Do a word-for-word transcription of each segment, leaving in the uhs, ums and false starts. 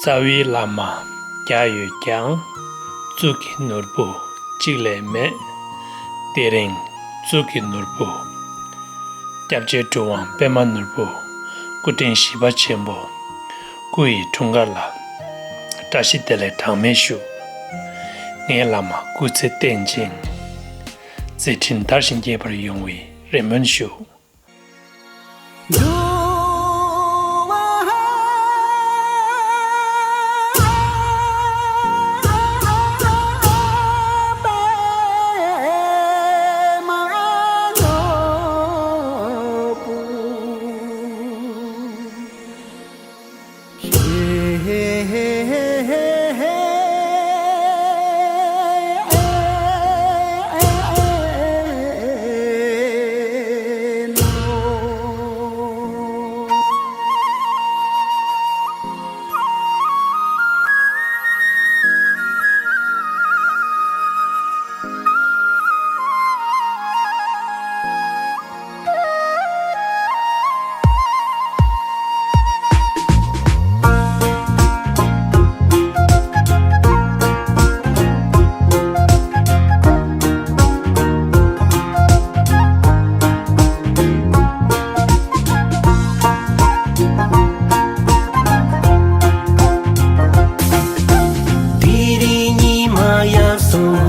རྩ་བའི་བླ་མ་བརྒྱ་ཡོད་ཀྱང་། གཙུག་གི་ནོར་བུ་གཅིག་ལས་མེད། དེ་རིང་གཙུག་གི་ནོར་བུ། སྐྱབས་རྗེ་གྲུབ་དབང་པདྨ་ནོར་བུ། སྐུ་ཕྲེང་བཞི་པ་ཆེན་པོ། སྐུ་ཡི་འཁྲུངས་སྐར་ལ། བཀྲ་ཤིས་བདེ་ལེགས་གྲངས་མེད་ཞུ། ངའི་བླ་མ་སྐུ་ཚེ་བརྟན་ཅིང་། མཛད་འཕྲིན་དར་ཞིང་རྒྱས་པར་ཡོང་བའི་རེ་སྨོན་ཞུ། དེ་རིང་ཉི་མ་ཡར་སོང་།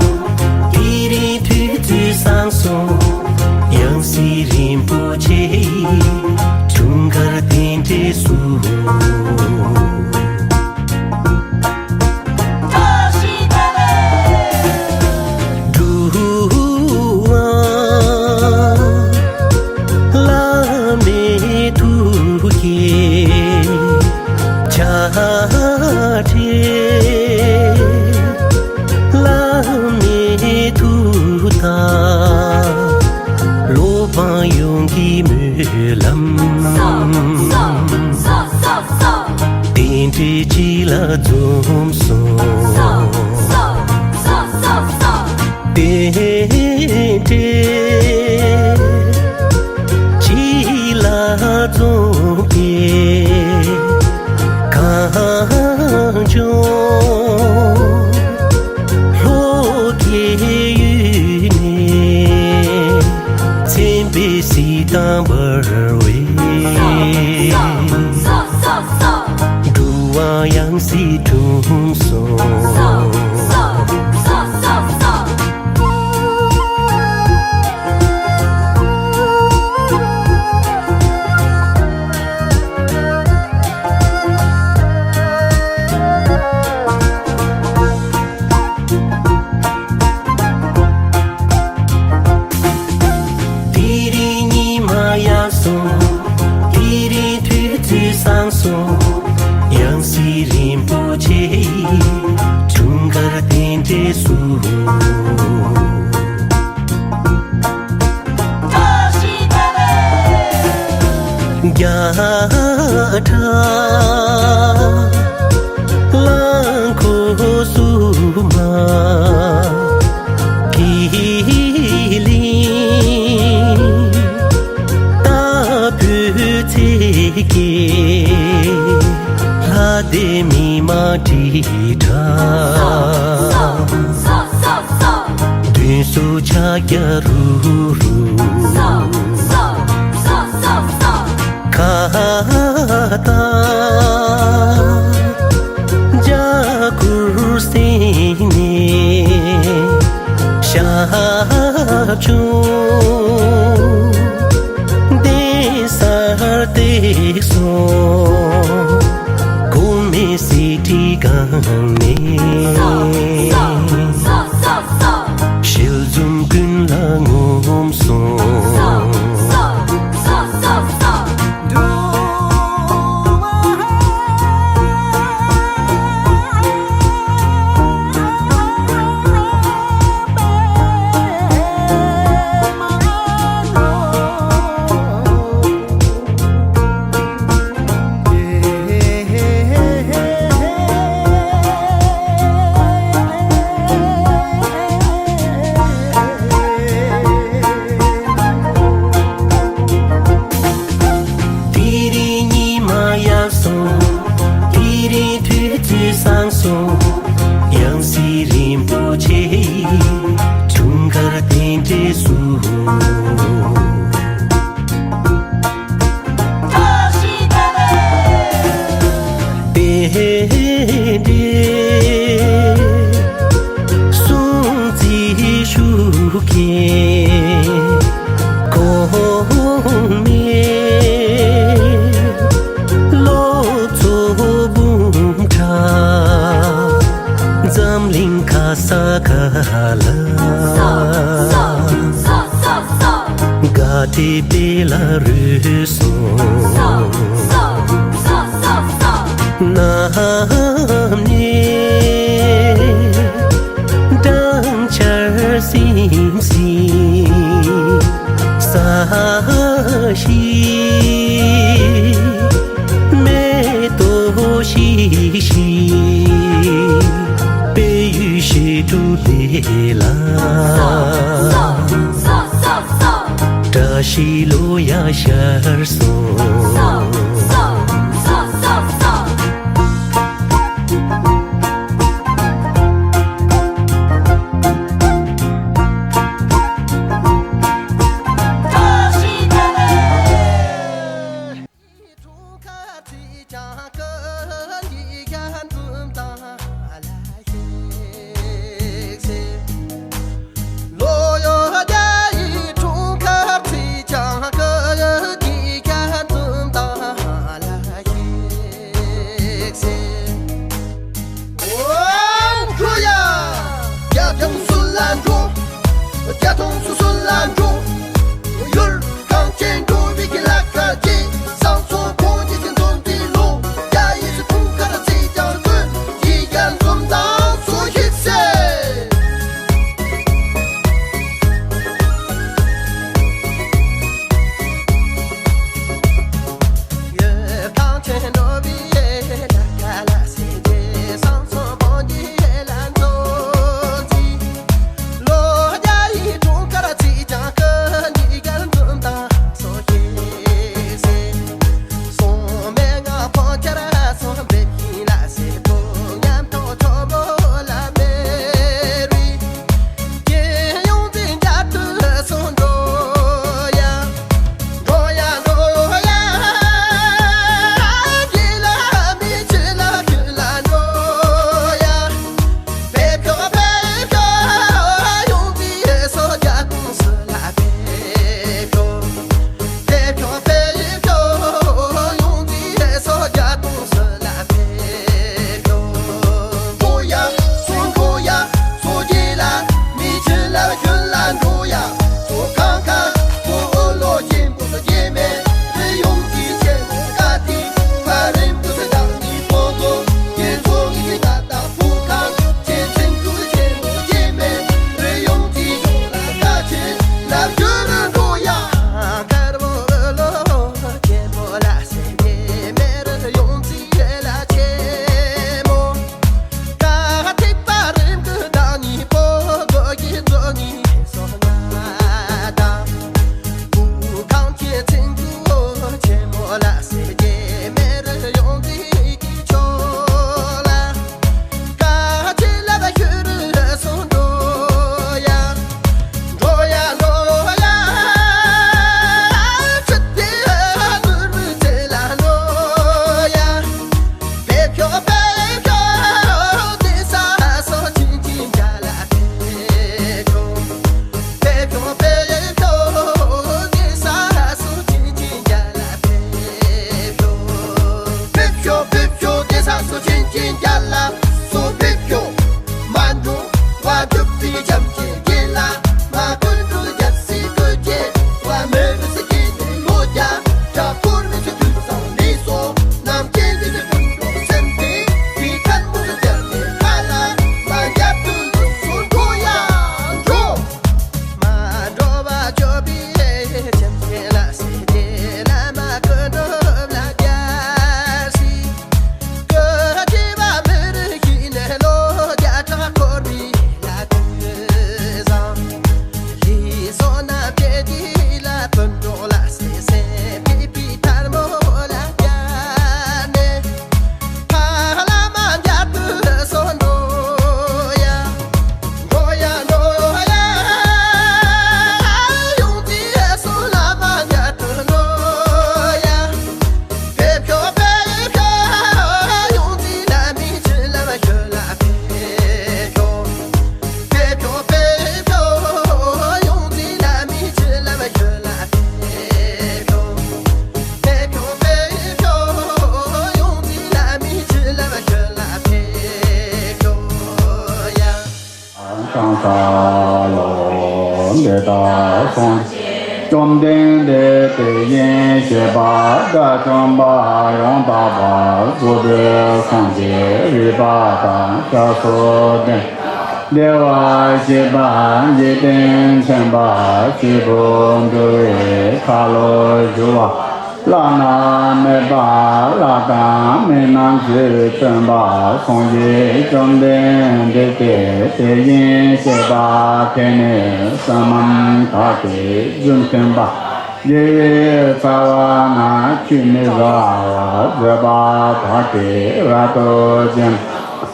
དེ་རིང་དུས་ཚོད་སང་སོང་། ཡང་སྲིད་རིན་པོ་ཆེའི་འཁྲུངས་སྐར་རྟེན་འབྲེལ་སུ། བླ་མའི་ཐུགས་བསྐྱེད་ཕྲིན། བླ་མའི་ཐུགས་དང་། བློ་ཕམ་ཡོངས་ཀྱི་སྨོན་ལམ། རྟེན་འབྲེལ་གཅིག་ལ་འཛོམས་སོང་། རྟེན་འབྲེལ་གཅིག་ལ་འཛོམས་པའི་གངས་ལྗོངས། ལྷོ་ཁའི་ཡུལ་ནས་མཚན་དཔེ་གཟི་མདངས་འབར་བའི། འགྲོ་བ་ཡང་སྲིད་འཁྲུངས་སོང་། དེ་རིང་ཉི་མ་ཡར་སོང་། དེ་རིང་དུས་ཚོད་སང་སོང་། ཡང་སྲིད་རིན་པོ་ཆེའི་འཁྲུངས་སྐར་རྟེན་འབྲེལ་སུ། བརྒྱ་ཕྲག་གླང་ཁོ་སུ་མ། གི་ལིང་ལྟ་བུའི་ཚིག་གིས། ལྷ་སྡེ་མི་མང་དྲིལ་བསྒྲགས། མདུན་སོ་ཕྱག་རྒྱ་རུ་རུ། ཁ་བཏགས་འཇའ་གུར་སེང་ནས། ཞབས་ཕྱི་གདན་སར་བཏེགས་སོང་། གོང་མའི་གསེར་ཁྲིའི་སྒང་ནས། ཞལ་འཛུམ་ཀུན་ལ་ངོམས་སོང་། སོང་། ཡང་སྲིད་རིན་པོ་ཆེ་ཡི་འཁྲུངས་སྐར་རྟེན་འབྲེལ་སུ། རྟེན་འབྲེལ་སྲུང་བརྩི་ཞུ་མཁན། གོང་མའི་སློབ་གཙོ་འབུམ་ཕྲག་འཛམ་གླིང་ག་ས་ག་ལ། དགའ་དད་དེ་ལ་རོལ་སོང་། གནམ་ནས་སྦྲང་ཆར་སིམ་སིམ། ས་གཞི་མེ་ཏོག་ཤིག་ཤིག། དཔལ་ཡུལ་ཞི་ཁྲོ་དེ་ལ། བཀྲ་ཤིས་ལོ་ཡག་ཤར་སོང་། འགྲོ་ཡ། རྒྱ་གྲམ་སུ་ལ་འགྲོ། རྒྱ་ཐོང་སུ་སུ་ལ་འགྲོ། ཡུལ་གངས་ཅན་འགྲོ་བའི་གི་ལ་ཁ་ཅི། སང་སོང་ཁོང་གི་གི་འཛོམས་འདི་ལོ། རྒྱ་ཡི་སི་ཁུང་ཁ་ར་ཚེ་ཀྱང་ཚོན། ཡི་ག་འཛོམས་དང་སུ་ཡིག་སེ། ལོ། འདི་ལྟར་སངས་རྒྱས་བཅོམ་ལྡན་འདས་དེ་བཞིན་གཤེགས་པ་དགྲ་བཅོམ་པ་ཡང་དག་པར་རྫོགས་པའི་སངས་རྒྱས་རིག་པ་དང་སྐྱབས་སུ་བསྟེན། བདེ་བར་གཤེགས་པ་འཇིག་རྟེན་མཁྱེན་པ་སྐྱེས་བུ་འདུལ་བའི་ཁ་ལོ་སྒྱུར་བ། བླ་ན་མེད་པ་ལྷ་དང་མི་རྣམས་ཀྱིས་བསྟོད་པ། སངས་རྒྱས་བཅོམ་ལྡན་འདས་དེ་དེ་བཞིན་གཤེགས་པ་དེ་ནི་བསོད་ནམས་དག་གིས་རྒྱུད་མཐུན་པ། དགེ་བའི་རྩ་བ་རྣམས་ཆུད་མི་ཟ་བར་མཛད་པ་དག་གིས་རབ་ཏུ་བརྒྱན།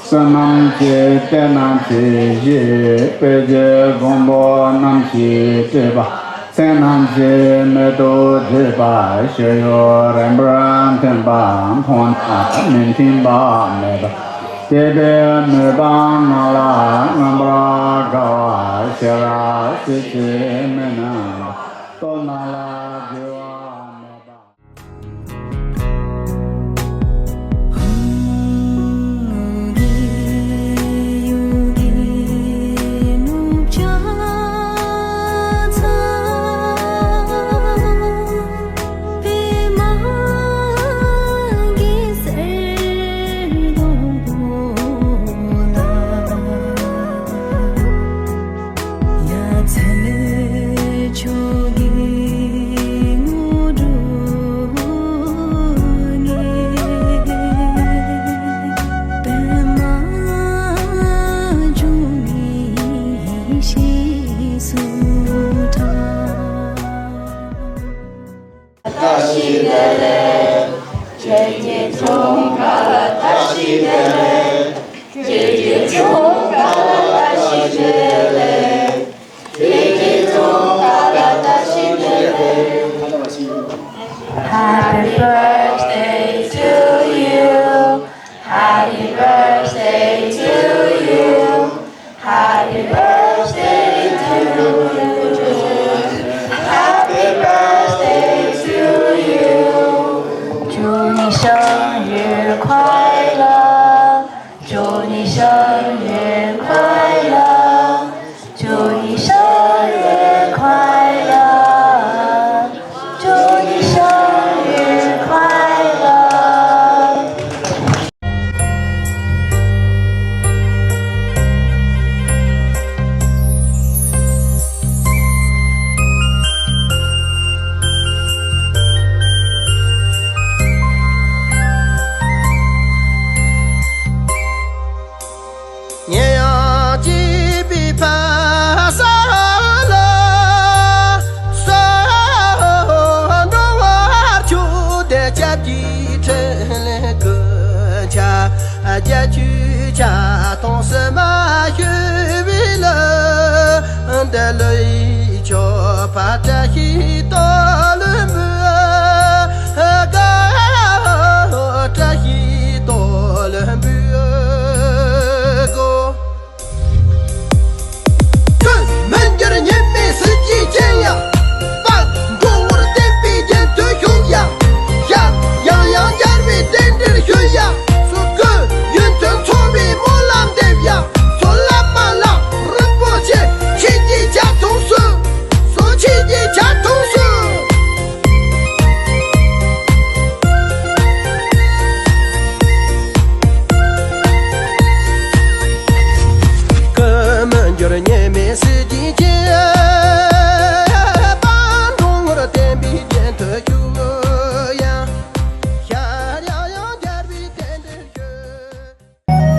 བསོད་ནམས་ཀྱི་གཏེར་རྣམས་ཀྱི་གཞི། དཔེ་བྱད་བཟང་པོ་རྣམས་ཀྱིས་སྤྲས་པ། ཚེ་རྣམས་ཀྱི་མེ་ཏོག་བརྗིད་པ། ཤེལ་གཡོག་རིང་པོར་མཐུད་པ། མཐོང་ན་མི་མཐུན་པ་མེད་པ། དེ་དག་མོས་པ་རྣམས་ལ་མངོན་པར་དགའ་བ། ཤེས་རབ་སྲིད་ཀྱི་མི་རྣམས་སྟོབས་རྣམས་ལ་འཛིན་པ་མེད་པ། བཀྲ་ཤིས་བདེ་ལེགས། ཁྱེད་ཀྱི་ཚོང་ཁ་ལ་བཀྲ་ཤིས་བདེ་ལེགས། ཁྱེད་ཀྱི་ཚོང་ཁ་ལ་བཀྲ་ཤིས་བདེ་ལེགས། ཁྱེད་ཀྱི་ཚོང་ཁ་ལ་བཀྲ་ཤིས་བདེ་ལེགས། Happy birthday to you. Happy birthday to you. Happy birthday to you. Happy birthday to you. 祝你生日快乐，祝你生日快乐，祝你生日快乐，祝你生日快乐。ཉེ་ཡང་སྐྱིད་པའི་ཕ་ས་ལ། སོ་འགྲོ་བར་ཆུ་དེ་སྐྱབས་ཀྱི་ཁྲིད་ལས་ཀུན་ཁྱབ། རྒྱ་ཆུ་ཆ་ཐོང་སེ་མ་ཞུ་བའི་ལ། འདི་ལོའི་ཆོག་པ་བཀྲ་ཤིས་རྟོགས་ལུས་འབུལ་དགོས། བཀྲ་ཤིས་རྟོགས་ལུས་འབུལ་དགོས། ཀུན་མི་འགྱུར་ཉི་མའི་གཟི་བརྗིད་ཅན་ཡ། དཔལ་འབྲུག་ངོར་བརྟན་པའི་རྒྱན་དུ་བཞུགས་ཡ། ཞལ་ཡང་ཡང་རྒྱལ་བའི་རྟེན་འབྲེལ་ཞུ་ཡ། སོ་སྐུ་ཡུན་ཐུང་འཚོ་བའི་སྨོན་ལམ་འདེབས་ཡ། སོ་བླ་མ་ལགས་རིན་པོ་ཆེ་ཁྱེད་ཀྱི་ཕྱག་མཚུངས་སུ། སོ་ཁྱེད་ཀྱི་ཕྱག་མཚུངས་སུ། ཀུན་མི་འགྱུར་ཉི་མའི་གཟི་བརྗིད་ཅན། དཔལ་འབྲུག་ངོར་བརྟན་པའི་རྒྱན་དུ་བཞུགས་ཡ། ཞལ་ཡང་ཡང་རྒྱལ་བའི་རྟེན་འབྲེལ་ཞུ།